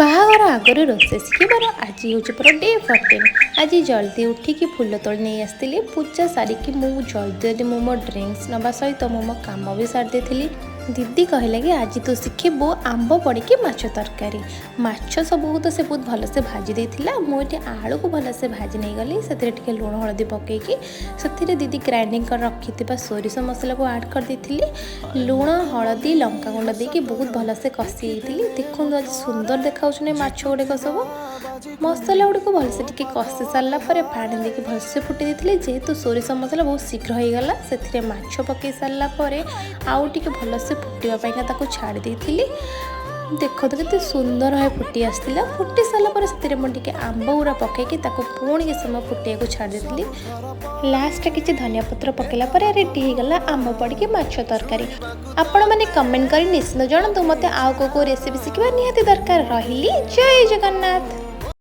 ବାହାଘର ଆଗରୁ ରୋଷେଇ ଶିଖିବାର ଆଜି ହେଉଛି ପୁରା ଡେ 14। ଆଜି ଜଲ୍ଦି ଉଠିକି ଫୁଲ ତୋଳି ନେଇ ଆସିଥିଲି। ପୂଜା ସାରିକି ମୁଁ ଜଲ୍ଦି ଜଲ୍ଦି ମୁଁ ମୋ ଡ୍ରିଙ୍କସ୍ ନେବା ସହିତ ମୁଁ ମୋ କାମ ବି ସାରି ଦେଇଥିଲି। ଦିଦି କହିଲା କି ଆଜି ତୁ ଶିଖିବୁ ଆମ୍ବ ପଡ଼ିକି ମାଛ ତରକାରୀ। ମାଛ ସବୁକୁ ତ ସେ ବହୁତ ଭଲସେ ଭାଜି ଦେଇଥିଲା। ମୁଁ ଏଠି ଆଳୁକୁ ଭଲସେ ଭାଜି ନେଇଗଲି। ସେଥିରେ ଟିକେ ଲୁଣ ହଳଦୀ ପକାଇକି ସେଥିରେ ଦିଦି ଗ୍ରାଇଣ୍ଡିଙ୍ଗ କରି ରଖିଥିବା ସୋରିଷ ମସଲାକୁ ଆଡ଼୍ କରିଦେଇଥିଲି। ଲୁଣ, ହଳଦୀ, ଲଙ୍କାଗୁଣ୍ଡ ଦେଇକି ବହୁତ ଭଲସେ କଷି ଦେଇଥିଲି। ଦେଖନ୍ତୁ, ଆଜି ସୁନ୍ଦର ଦେଖାଯାଉଛି ନା ମାଛ ଗୁଡ଼ିକ ସବୁ? ମସଲା ଗୁଡ଼ିକୁ ଭଲସେ ଟିକେ କଷି ସାରିଲା ପରେ ପାଣି ଦେଇକି ଭଲସେ ଫୁଟେଇ ଦେଇଥିଲି। ଯେହେତୁ ସୋରିଷ ମସଲା ବହୁତ ଶୀଘ୍ର ହେଇଗଲା, ସେଥିରେ ମାଛ ପକାଇ ସାରିଲା ପରେ ଆଉ ଟିକେ ଭଲସେ ଫୁଟିବା ପାଇଁକା ତାକୁ ଛାଡ଼ି ଦେଇଥିଲି। ଦେଖନ୍ତୁ, କେତେ ସୁନ୍ଦର ଭାବେ ଫୁଟି ଆସିଥିଲା। ଫୁଟି ସାରିଲା ପରେ ସେଥିରେ ମୁଁ ଟିକେ ଆମ୍ବ ଗୁଡ଼ା ପକାଇକି ତାକୁ ପୁଣି କିଛି ସମୟ ଫୁଟିବାକୁ ଛାଡ଼ି ଦେଇଥିଲି। ଲାଷ୍ଟରେ କିଛି ଧନିଆ ପତ୍ର ପକାଇଲା ପରେ ରେଡ଼ି ହେଇଗଲା ଆମ୍ବ ପଡ଼ିକି ମାଛ ତରକାରୀ। ଆପଣମାନେ କମେଣ୍ଟ କରି ନିଶ୍ଚିତ ଜଣାନ୍ତୁ, ମୋତେ ଆଉ କେଉଁ କେଉଁ ରେସିପି ଶିଖିବା ନିହାତି ଦରକାର। ରହିଲି, ଜୟ ଜଗନ୍ନାଥ।